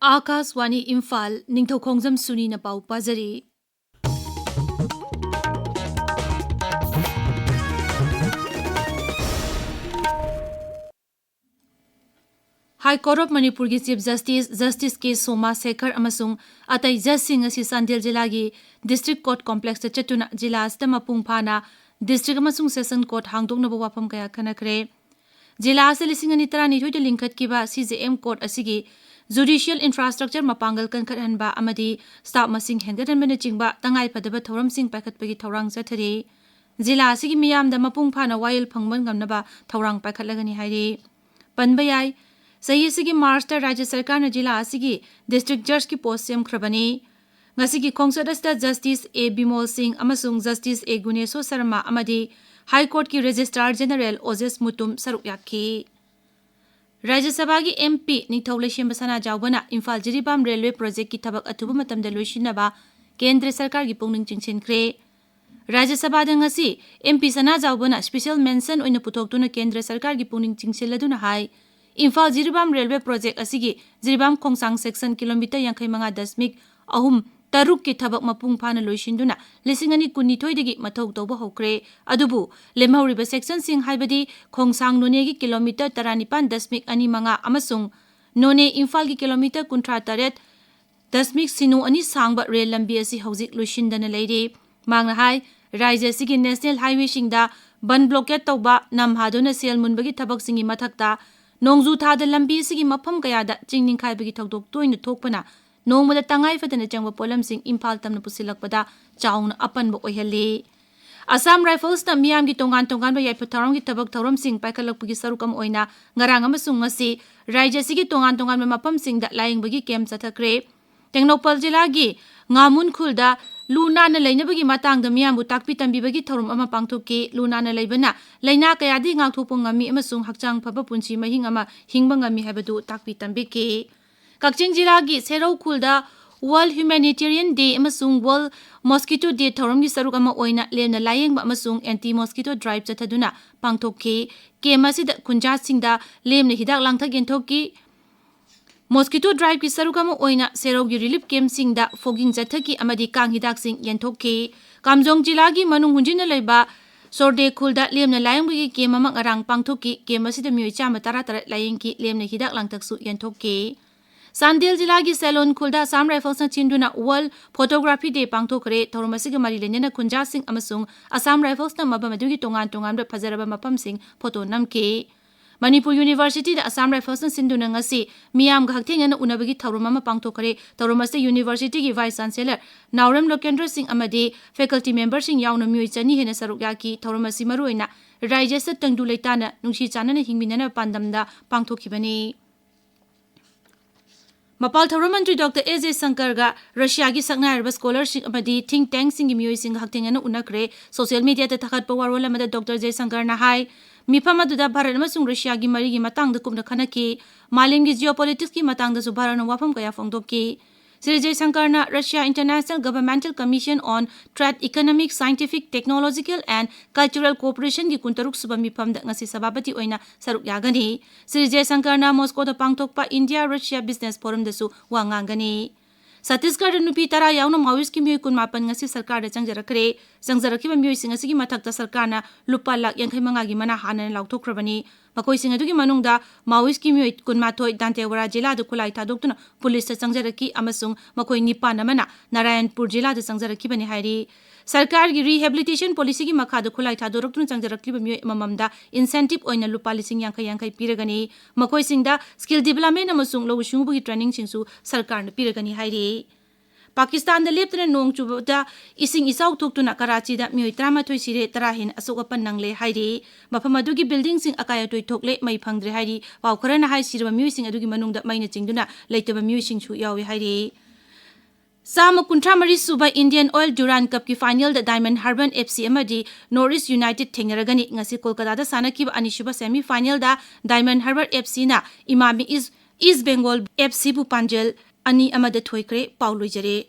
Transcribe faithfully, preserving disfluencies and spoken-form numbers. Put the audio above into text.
ꯑꯥꯀꯥꯁꯋꯥꯅꯤ ꯏꯝꯐꯥꯜ, ꯅꯤꯡꯊꯧꯈꯣꯡꯖꯝ ꯁꯨꯅꯤꯅ ꯄꯥꯎ ꯄꯥꯖꯔꯤ꯫ High Court of ꯃꯅꯤꯄꯨꯔꯒꯤ Chief Justice, Justice ꯀꯦ ꯁꯣꯃꯥ ꯁꯦꯈꯔ ꯑꯃꯁꯨꯡ ꯑꯇꯩ ꯖꯖꯁꯤꯡ ꯑꯁꯤ ꯆꯥꯟꯗꯦꯜ ꯖꯤꯂꯥꯒꯤ District Court Complexꯇ ꯆꯠꯇꯨꯅ ꯖꯤꯂꯥ ꯑꯁꯤꯗ ꯃꯄꯨꯡ ꯐꯥꯅ District ꯑꯃꯁꯨꯡ Session Court ꯍꯥꯡꯗꯣꯛꯅꯕ ꯋꯥꯐꯝ ꯀꯌꯥ ꯈꯟꯅꯈ꯭ꯔꯦ꯫ ꯖꯤꯂꯥ ꯑꯁꯤ ꯂꯤꯁꯤꯡ ꯑꯅꯤ ꯇꯔꯥꯅꯤꯊꯣꯏꯗ ꯂꯤꯡꯈꯠꯈꯤꯕ ꯁꯤ ꯖꯦ ꯑꯦꯝ Court ꯑꯁꯤꯒꯤ Judicial Infrastructure ꯃꯄꯥꯡꯒꯜ ꯀꯟꯈꯠꯍꯟꯕ ꯑꯃꯗꯤ staff ꯃꯁꯤꯡ ꯍꯦꯟꯒꯠꯍꯟꯕꯅꯆꯤꯡꯕ ꯇꯉꯥꯏꯐꯗꯕ ꯊꯧꯔꯝꯁꯤꯡ ꯄꯥꯏꯈꯠꯄꯒꯤ ꯊꯧꯔꯥꯡ ꯆꯠꯊꯔꯤ꯫ ꯖꯤꯂꯥ ꯑꯁꯤꯒꯤ ꯃꯤꯌꯥꯝꯗ ꯃꯄꯨꯡ ꯐꯥꯅ ꯋꯥꯌꯦꯜ ꯐꯪꯕ ꯉꯝꯅꯕ ꯊꯧꯔꯥꯡ ꯄꯥꯏꯈꯠꯂꯒꯅꯤ ꯍꯥꯏꯔꯤ꯫ ꯄꯟꯕ ꯌꯥꯏ, ꯆꯍꯤ ꯑꯁꯤꯒꯤ ꯃꯥꯔꯆꯇ ꯔꯥꯖ꯭ꯌ ꯁꯔꯀꯥꯔꯅ ꯖꯤꯂꯥ ꯑꯁꯤꯒꯤ District Judgeꯀꯤ post ꯁꯦꯝꯈ꯭ꯔꯕꯅꯤ꯫ ꯉꯁꯤꯒꯤ ꯈꯣꯡꯆꯠ ꯑꯁꯤꯗ Justice ꯑꯦ ꯕꯤꯃꯣꯜ ꯁꯤꯡ ꯑꯃꯁꯨꯡ Justice ꯑꯦ ꯒꯨꯅꯦꯁꯣ ꯁꯔꯃ ꯑꯃꯗꯤ High Courtꯀꯤ Registrar General ꯑꯣꯖꯦꯁ ꯃꯨꯇꯨꯝ ꯁꯔꯨꯛ ꯌꯥꯈꯤ꯫ ꯔꯥꯖ꯭ꯌ ꯁꯚꯥꯒꯤ ꯑꯦꯝ ꯄꯤ ꯅꯤꯡꯊꯧ ꯂꯩꯁꯦꯝꯕ ꯁꯅꯥꯖꯥꯎꯕꯅ ꯏꯝꯐꯥꯜ ꯖꯤꯔꯤꯕꯥꯝ Railway Projectꯀꯤ ꯊꯕꯛ ꯑꯊꯨꯕ ꯃꯇꯝꯗ ꯂꯣꯏꯁꯤꯟꯅꯕ ꯀꯦꯟꯗ꯭ꯔ ꯁꯔꯀꯥꯔꯒꯤ ꯄꯨꯛꯅꯤꯡ ꯆꯤꯡꯁꯤꯟꯈ꯭ꯔꯦ꯫ ꯔꯥꯖ꯭ꯌ ꯁꯚꯥꯗ ꯉꯁꯤ ꯑꯦꯝ ꯄꯤ ꯁꯅꯥꯖꯥꯎꯕꯅ special mention ꯑꯣꯏꯅ ꯄꯨꯊꯣꯛꯇꯨꯅ ꯀꯦꯟꯗ꯭ꯔ ꯁꯔꯀꯥꯔꯒꯤ ꯄꯨꯛꯅꯤꯡ ꯆꯤꯡꯁꯤꯜꯂꯗꯨꯅ ꯍꯥꯏ, ꯏꯝꯐꯥꯜ ꯖꯤꯔꯤꯕꯥꯝ Railway Project ꯑꯁꯤꯒꯤ ꯖꯤꯔꯤꯕꯥꯝ ꯈꯣꯡꯁꯥꯡ section ꯀꯤꯂꯣꯃꯤꯇꯔ ꯌꯥꯡꯈꯩ ꯃꯉꯥ ꯗꯁꯃꯤꯛ ꯑꯍꯨꯝ ꯇꯔꯨꯛꯀꯤ ꯊꯕꯛ ꯃꯄꯨꯡ ꯐꯥꯅ ꯂꯣꯏꯁꯤꯟꯗꯨꯅ ꯂꯤꯁꯤꯡ ꯑꯅꯤ ꯀꯨꯟꯅꯤꯊꯣꯏꯗꯒꯤ ꯃꯊꯧ ꯇꯧꯕ ꯍꯧꯈ꯭ꯔꯦ꯫ ꯑꯗꯨꯕꯨ ꯂꯦꯝꯍꯧꯔꯤꯕ sectionꯁꯤꯡ ꯍꯥꯏꯕꯗꯤ ꯈꯣꯡꯁꯥꯡ ꯅꯣꯅꯦꯒꯤ ꯀꯤꯂꯣꯃꯤꯇꯔ ꯇꯔꯥꯅꯤꯄꯥꯟ ꯗꯁꯃꯤꯛ ꯑꯅꯤ ꯃꯉꯥ ꯑꯃꯁꯨꯡ ꯅꯣꯅꯦ ꯏꯝꯐꯥꯜꯒꯤ ꯀꯤꯂꯣꯃꯤꯇꯔ ꯀꯨꯟꯊ꯭ꯔꯥ ꯇꯔꯦꯠ ꯗꯁꯃꯤꯛ ꯁꯤꯅꯣ ꯑꯅꯤ ꯁꯥꯡꯕ ꯔꯦꯜ ꯂꯝꯕꯤ ꯑꯁꯤ ꯍꯧꯖꯤꯛ ꯂꯣꯏꯁꯤꯟꯗꯅ ꯂꯩꯔꯤ꯫ ꯃꯍꯥꯛꯅ ꯍꯥꯏ, ꯔꯥꯖ꯭ꯌ ꯑꯁꯤꯒꯤ national highwayꯁꯤꯡꯗ ꯕꯟ blockade ꯇꯧꯕ, ꯅꯝ ꯍꯥꯗꯨꯅ ꯁꯦꯜ ꯃꯨꯟꯕꯒꯤ ꯊꯕꯛꯁꯤꯡꯒꯤ ꯃꯊꯛꯇ, ꯅꯣꯡꯖꯨ ꯊꯥꯗ ꯂꯝꯕꯤ ꯑꯁꯤꯒꯤ ꯃꯐꯝ ꯀꯌꯥꯗ ꯆꯤꯡ ꯅꯤꯡꯈꯥꯏꯕꯒꯤ ꯊꯧꯗꯣꯛ ꯇꯣꯏꯅ ꯊꯣꯛꯄꯅ ꯅꯣꯡꯃꯗ ꯇꯉꯥꯏ ꯐꯗꯅ ꯆꯪꯕ ꯄꯣꯠꯂꯝꯁꯤꯡ ꯏꯝꯐꯥꯜ ꯇꯝꯅ ꯄꯨꯁꯤꯜꯂꯛꯄꯗ ꯆꯥꯎꯅ ꯑꯄꯟꯕ ꯑꯣꯏꯍꯜꯂꯤ꯫ ꯑꯁꯥꯝ ꯔꯥꯏꯐꯜꯁꯅ ꯃꯤꯌꯥꯝꯒꯤ ꯇꯣꯉꯥꯟ ꯇꯣꯉꯥꯟꯕ ꯌꯥꯏꯐ ꯊꯧꯔꯥꯡꯒꯤ ꯊꯕꯛ ꯊꯧꯔꯝꯁꯤꯡ ꯄꯥꯏꯈꯠꯂꯛꯄꯒꯤ ꯁꯔꯨꯛ ꯑꯃ ꯑꯣꯏꯅ ꯉꯔꯥꯡ ꯑꯃꯁꯨꯡ ꯉꯁꯤ ꯔꯥꯖ꯭ꯌ ꯑꯁꯤꯒꯤ ꯇꯣꯉꯥꯟ ꯇꯣꯉꯥꯟꯕ ꯃꯐꯝꯁꯤꯡꯗ ꯂꯥꯌꯦꯡꯕꯒꯤ camp ꯆꯠꯊꯈ꯭ꯔꯦ꯫ ꯇꯦꯡꯅꯧꯄꯜ ꯖꯤꯂꯥꯒꯤ ꯉꯥꯃꯨꯟ ꯈꯨꯜꯗ ꯂꯨ ꯅꯥꯟꯅ ꯂꯩꯅꯕꯒꯤ ꯃꯇꯥꯡꯗ ꯃꯤꯌꯥꯝꯕꯨ ꯇꯥꯛꯄꯤ ꯇꯝꯕꯤꯕꯒꯤ ꯊꯧꯔꯝ ꯑꯃ ꯄꯥꯡꯊꯣꯛꯈꯤ꯫ ꯂꯨ ꯅꯥꯟꯅ ꯂꯩꯕꯅ ꯂꯥꯏꯅꯥ ꯀꯌꯥꯗꯒꯤ ꯉꯥꯛꯊꯣꯛꯄ ꯉꯝꯃꯤ ꯑꯃꯁꯨꯡ ꯍꯛꯆꯥꯡ ꯐꯕ ꯄꯨꯟꯁꯤ ꯃꯍꯤꯡ ꯑꯃ ꯍꯤꯡꯕ ꯉꯝꯃꯤ ꯍꯥꯏꯕꯗꯨ ꯇꯥꯛꯄꯤ ꯇꯝꯕꯤꯈꯤ꯫ ꯀꯛꯆꯤꯡ ꯖꯤꯂꯥꯒꯤ ꯁꯦꯔꯧ ꯈꯨꯜꯗ World Humanitarian Day ꯑꯃꯁꯨꯡ World Mosquito Day ꯊꯧꯔꯝꯒꯤ ꯁꯔꯨꯛ ꯑꯃ ꯑꯣꯏꯅ ꯂꯦꯝꯅ ꯂꯥꯌꯦꯡꯕ ꯑꯃꯁꯨꯡ anti mosquito drive ꯆꯠꯊꯗꯨꯅ ꯄꯥꯡꯊꯣꯛꯈꯤ꯫ Camp ꯑꯁꯤꯗ ꯈꯨꯟꯖꯥꯁꯤꯡꯗ ꯂꯦꯝꯅ ꯍꯤꯗꯥꯛ ꯂꯥꯡꯊꯛ ꯌꯦꯟꯊꯣꯛꯈꯤ꯫ Mosquito Drive-ꯀꯤ ꯁꯔꯨꯛ ꯑꯃ ꯑꯣꯏꯅ ꯁꯦꯔꯧꯒꯤ relief camp-ꯁꯤꯡꯗ fogging ꯆꯠꯊꯈꯤ ꯑꯃꯗꯤ ꯀꯥꯡ ꯍꯤꯗꯥꯛꯁꯤꯡ ꯌꯦꯟꯊꯣꯛꯈꯤ꯫ ꯀꯥꯝꯖꯣꯡ ꯖꯤꯂꯥꯒꯤ ꯃꯅꯨꯡ ꯍꯨꯟꯖꯤꯟꯅ ꯂꯩꯕ ꯁꯣꯔꯗꯦ ꯈꯨꯜꯗ ꯂꯦꯝꯅ ꯂꯥꯌꯦꯡꯕꯒꯤ camp ꯑꯃ ꯉꯔꯥꯡ ꯄꯥꯡꯊꯣꯛꯈꯤ꯫ Camp ꯑꯁꯤꯗ ꯃꯤꯑꯣꯏ ꯆꯥꯝꯃ ꯇꯔꯥ ꯇꯔꯦꯠ ꯂꯥꯌꯦꯡꯈꯤ, ꯂꯦꯝꯅ ꯍꯤꯗꯥꯛ ꯂꯥꯡꯊꯛꯁꯨ ꯌꯦꯟꯊꯣꯛꯈꯤ꯫ ꯆꯥꯟꯗꯦꯜ ꯖꯤꯂꯥꯒꯤ ꯁꯦꯂꯣꯟ ꯈꯨꯜꯗ Assam Rifles-ꯅ ꯁꯤꯟꯗꯨꯅ World Photography Day ꯄꯥꯡꯊꯣꯛꯈ꯭ꯔꯦ꯫ ꯊꯧꯔꯝ ꯑꯁꯤꯒ ꯃꯔꯤ ꯂꯩꯅꯅ ꯈꯨꯟꯖꯥꯁꯤꯡ ꯑꯃꯁꯨꯡ Assam Rifles-ꯅ ꯃꯐꯝ ꯑꯗꯨꯒꯤ ꯇꯣꯉꯥꯟ ꯇꯣꯉꯥꯟꯕ ꯐꯖꯔꯕ ꯃꯐꯝꯁꯤꯡ photo ꯅꯝꯈꯤ꯫ ꯃꯅꯤꯄꯨꯔ University-ꯗ Assam Rifles-ꯅ ꯁꯤꯟꯗꯨꯅ ꯉꯁꯤ ꯃꯤꯌꯥꯝꯒ ꯍꯛꯊꯦꯡꯅꯅ ꯎꯅꯕꯒꯤ ꯊꯧꯔꯝ ꯑꯃ ꯄꯥꯡꯊꯣꯛꯈ꯭ꯔꯦ꯫ ꯊꯧꯔꯝ ꯑꯁꯤꯗ University-ꯒꯤ Vice Chancellor ꯅꯥꯎꯔꯦꯝ ꯂꯣꯀꯦꯟꯗ꯭ꯔ ꯁꯤꯡ ꯑꯃꯗꯤ faculty member-ꯁꯤꯡ ꯌꯥꯎꯅ ꯃꯤꯑꯣꯏ ꯆꯅꯤ ꯍꯦꯟꯅ ꯁꯔꯨꯛ ꯌꯥꯈꯤ꯫ ꯊꯧꯔꯝ ꯑꯁꯤ ꯃꯔꯨꯑꯣꯏꯅ ꯔꯥꯏꯖ ꯑꯁꯤꯗ ꯇꯪꯗꯨ ꯂꯩꯇꯥꯅ ꯅꯨꯡꯁꯤ ꯆꯥꯟꯅꯅ ꯍꯤꯡꯃꯤꯟꯅꯅꯕ ꯄꯥꯟꯗꯝꯗ ꯄꯥꯡꯊꯣꯛꯈꯤꯕꯅꯤ꯫ ꯃꯄꯥꯜ ꯊꯧꯔꯝ ꯃꯟꯇ꯭ꯔꯤ ꯗꯣꯛꯇꯔ ꯑꯦꯁ ꯖꯌꯁꯪꯀꯔꯒ ꯔꯁꯤꯌꯥꯒꯤ ꯁꯛꯅꯥꯏꯔꯕ scholar-ꯁꯤꯡ ꯑꯃꯗꯤ think tank-ꯁꯤꯡꯒꯤ ꯃꯤꯑꯣꯏꯁꯤꯡꯒ ꯍꯛꯊꯦꯡꯅꯅ ꯎꯅꯈ꯭ꯔꯦ꯫ Social media-ꯗ ꯊꯥꯒꯠꯄ ꯋꯥꯔꯣꯜ ꯑꯃꯗ ꯗꯣꯛꯇꯔ ꯖꯌꯁꯪꯀꯔꯅ ꯍꯥꯏ, ꯃꯤꯐꯝ ꯑꯗꯨꯗ ꯚꯥꯔꯠ ꯑꯃꯁꯨꯡ ꯔꯁꯤꯌꯥꯒꯤ ꯃꯔꯤꯒꯤ ꯃꯇꯥꯡꯗ ꯀꯨꯞꯅ ꯈꯟꯅꯈꯤ꯫ ꯃꯥꯂꯦꯝꯒꯤ geopolitics-ꯀꯤ ꯃꯇꯥꯡꯗꯁꯨ ꯚꯥꯔꯠꯅ ꯋꯥꯐꯝ ꯀꯌꯥ ꯐꯣꯡꯗꯣꯛꯈꯤ꯫ Shri ꯖꯌꯁꯪꯀꯔꯅ Russia International Governmental Commission on Trade, Economic, Scientific, Technological and Cultural Cooperation-ꯒꯤ ꯀꯨꯟꯇꯔꯨꯛ ꯁꯨꯕ ꯃꯤꯐꯝꯗ ꯉꯁꯤ ꯁꯚꯥꯄꯇꯤ ꯑꯣꯏꯅ ꯁꯔꯨꯛ ꯌꯥꯒꯅꯤ꯫ ꯁ꯭ꯔꯤ ꯖꯌꯁꯪꯀꯔꯅ ꯃꯣꯁꯀꯣꯗ ꯄꯥꯡꯊꯣꯛꯄ India Russia Business Forum-ꯗꯁꯨ ꯋꯥ ꯉꯥꯡꯒꯅꯤ꯫ ꯁꯠꯇꯤꯁꯒꯔꯗ ꯅꯨꯄꯤ ꯇꯔꯥ ꯌꯥꯎꯅ Maoist-ꯀꯤ ꯃꯤꯑꯣꯏ ꯀꯨꯟꯃꯥꯄꯟ ꯉꯁꯤ ꯁꯔꯀꯥꯔꯗ ꯆꯪꯖꯔꯛꯈ꯭ꯔꯦ꯫ ꯆꯪꯖꯔꯛꯈꯤꯕ ꯃꯤꯑꯣꯏꯁꯤꯡ ꯑꯁꯤꯒꯤ ꯃꯊꯛꯇ ꯁꯔꯀꯥꯔꯅ ꯂꯨꯄꯥ ꯂꯥꯈ ꯌꯥꯡꯈꯩ ꯃꯉꯥꯒꯤ ꯃꯅꯥ ꯍꯥꯟꯅꯅ ꯂꯥꯎꯊꯣꯛꯈ꯭ꯔꯕꯅꯤ꯫ ꯃꯈꯣꯏꯁꯤꯡ ꯑꯗꯨꯒꯤ ꯃꯅꯨꯡꯗ Maoist-ꯀꯤ ꯃꯤꯑꯣꯏ ꯀꯨꯟꯃꯥꯊꯣꯏ ꯗꯥꯟꯇꯦꯋꯥꯔꯥ ꯖꯤꯂꯥꯗ ꯈꯨꯠꯂꯥꯏ ꯊꯥꯗꯣꯛꯇꯨꯅ ꯄꯨꯂꯤꯁꯇ ꯆꯪꯖꯔꯛꯈꯤ ꯑꯃꯁꯨꯡ ꯃꯈꯣꯏ ꯅꯤꯄꯥꯟ ꯑꯃꯅ ꯅꯥꯔꯥꯌꯟꯄꯨꯔ ꯖꯤꯂꯥꯗ ꯆꯪꯖꯔꯛꯈꯤꯕꯅꯤ ꯍꯥꯏꯔꯤ꯫ ꯁꯔꯀꯥꯔꯒꯤ rehabilitation policy-ꯒꯤ ꯃꯈꯥꯗ ꯈꯨꯠꯂꯥꯏ ꯊꯥꯗꯣꯔꯛꯇꯨꯅ ꯆꯪꯖꯔꯛꯂꯤꯕ ꯃꯤꯑꯣꯏ ꯑꯃꯃꯝꯗ incentive ꯑꯣꯏꯅ ꯂꯨꯄꯥ ꯂꯤꯁꯤꯡ ꯌꯥꯡꯈꯩ ꯌꯥꯡꯈꯩ ꯄꯤꯔꯒꯅꯤ꯫ ꯃꯈꯣꯏꯁꯤꯡꯗ skill development ꯑꯃꯁꯨꯡ ꯂꯧꯎ ꯁꯤꯡꯎꯕꯒꯤ training-ꯁꯤꯡꯁꯨ ꯁꯔꯀꯥꯔꯅ ꯄꯤꯔꯒꯅꯤ ꯍꯥꯏꯔꯤ꯫ ꯄꯥꯀꯤꯁꯇꯥꯟꯗ ꯂꯦꯞꯇꯅ ꯅꯣꯡ ꯆꯨꯕꯗ ꯏꯁꯤꯡ ꯏꯆꯥꯎ ꯊꯣꯛꯇꯨꯅ ꯀꯔꯥꯆꯤꯗ ꯃꯤꯑꯣꯏ ꯇꯔꯥꯃꯥꯊꯣꯏ ꯁꯤꯔꯦ, ꯇꯔꯥ ꯍꯦꯟꯅ ꯑꯁꯣꯛ ꯑꯄꯟ ꯅꯪꯂꯦ ꯍꯥꯏꯔꯤ꯫ ꯃꯐꯝ ꯑꯗꯨꯒꯤ building-ꯁꯤꯡ ꯑꯀꯥꯏ ꯑꯇꯣꯏ ꯊꯣꯛꯂꯦ, ꯃꯩ ꯐꯪꯗ꯭ꯔꯦ ꯍꯥꯏꯔꯤ꯫ ꯄꯥꯎ ꯈꯔꯅ ꯍꯥꯏ, ꯁꯤꯔꯕ ꯃꯤꯑꯣꯏꯁꯤꯡ ꯑꯗꯨꯒꯤ ꯃꯅꯨꯡꯗ ꯃꯩꯅ ꯆꯤꯡꯗꯨꯅ ꯂꯩꯇꯕ ꯃꯤꯑꯣꯏꯁꯤꯡꯁꯨ ꯌꯥꯎꯏ ꯍꯥꯏꯔꯤ꯫ ꯆꯥꯝꯃ ꯀꯨꯟꯊ꯭ꯔꯥ ꯃꯔꯤ ꯁꯨꯕ Indian Oil Durand Cup-ꯀꯤ final-ꯗ Diamond Harbour F C ꯑꯃꯗꯤ North East United ꯊꯦꯡꯅꯔꯒꯅꯤ꯫ ꯉꯁꯤ ꯀꯣꯜꯀꯇꯥꯗ ꯁꯥꯟꯅꯈꯤꯕ ꯑꯅꯤꯁꯨꯕ semi final-ꯗ Diamond Harbour F C-ꯅ Emami East, East Bengal F C-ꯕꯨ ꯄꯥꯟꯖꯜ ꯑꯅꯤ ꯑꯃꯗ ꯊꯣꯏꯈ꯭ꯔꯦ꯫ ꯄꯥꯎ ꯂꯣꯏꯖꯔꯦ꯫